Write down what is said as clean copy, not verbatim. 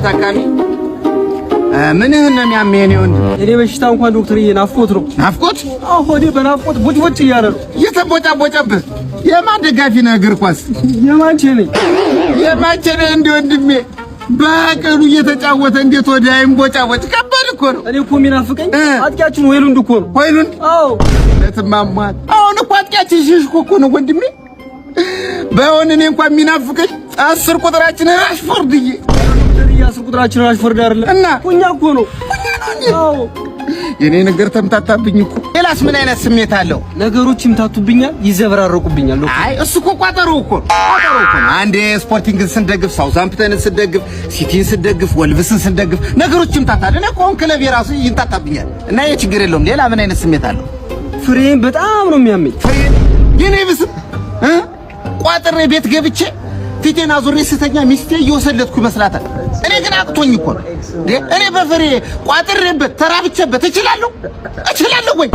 ታካሚ፣ ምንህን ነው የሚያምህ የኔ ወንድም? የኔ በሽታ እንኳን ዶክተርዬ ናፍቆት ነው። ናፍቆት? አዎ፣ ሆዴ በናፍቆት ቡጭ ቡጭ እያለ ነው። እየተቦጫቦጨብህ። የማን ደጋፊ ነህ? እግር ኳስ? የማንቼ ነኝ። የማንቼ ነህ? እንደ ወንድሜ በቀሉ እየተጫወተ እንዴት ወዲያ አይንቦጫቦጭ? ከባድ እኮ ነው። እኔ እኮ የሚናፍቀኝ አጥቂያችን ሆይሉንድ እኮ ነው። ሆይሉንድ? አዎ። ለትማሟል። አሁን እኮ አጥቂያችን ሼሽኮ እኮ ነው ወንድሜ። ባይሆን እኔ እንኳን የሚናፍቀኝ 10 ቁጥራችን ራሽፎርድዬ። ዶክተርዬ፣ 10 ቁጥራችን ራሽፎርድ አይደለም። እና? ኩኛ እኮ ነው። አዎ። የኔ ነገር ተምታታብኝ እኮ። ሌላስ ምን አይነት ስሜት አለው? ነገሮች ይምታቱብኛል፣ ይዘበራረቁብኛል ዶክተር። አይ፣ እሱ እኮ ቋጠሮ እኮ ነው። ቋጠሮ እኮ ነው። አንዴ ስፖርቲንግን ስንደግፍ፣ ሳውዛምፕተንን ስንደግፍ፣ ሲቲን ስንደግፍ፣ ወልቭስን ስንደግፍ ነገሮች ይምታታል። እኔ እኮ አሁን ክለብ የራሱ ይምታታብኛል። እና ይሄ ችግር የለውም። ሌላ ምን አይነት ስሜት አለው? ፍሬን በጣም ነው የሚያመኝ። ፍሬን የኔ ብስም ቋጥሬ ቤት ገብቼ ፊቴን አዙሬ ስተኛ ሚስቴ እየወሰለትኩ ይመስላታል። እኔ ግን አቅቶኝ እኮ ነው። እኔ በፍሬ ቋጥሬበት ተራብቼበት እችላለሁ እችላለሁ ወይ?